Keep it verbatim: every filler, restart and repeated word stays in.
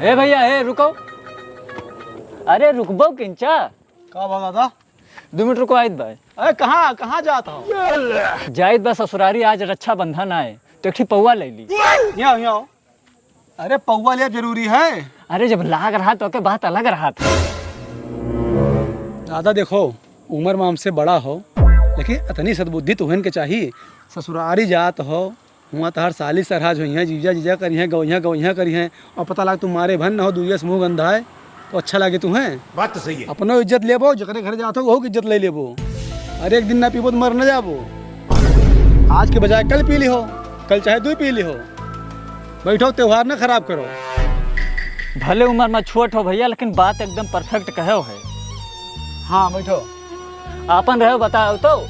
ए भइया, ए रुको। अरे रुकबो किंचा? का बा दादा? दो मिनट रुको, आइत बा। अरे कहाँ, कहाँ जात हो? जाइत बा ससुरारी, आज रक्षाबंधन आए, तो एक ठी पौवा ले ली। यहाँ, यहाँ। अरे पौवा ले जरूरी है? अरे जब लाग रहा तो के बात अलग रहा था। दादा देखो, उम्र में हमसे बड़ा हो, लेकिन इतनी सद्बुद्धि तुहन के चाहिए। ससुरारी जात हो, हुआं तहार साली सरहज होइहैं, जीजा जीजा करिहैं, गवैया गवैया करिहैं, और पता लाग तू मारे भन न हो, दुइया से मुंह गंधाए, तो अच्छा लागे तुहैं? बात तो सही है। अपनो इज्जत लेबो, जकरे घरे जात हो, वहू के इज्जत ले लेबो। अरे एक दिन ना पीबो तो मर न जाबो। आज के बजाय कल पी लिहो, कल चाहे दुइ पी लिहो। बैठो, त्योहार ना खराब करो। भले उम्र में छोट हो भइया, लेकिन बात एकदम परफेक्ट कहो है। हाँ, बैठो। आपन रहो, बताओ तो।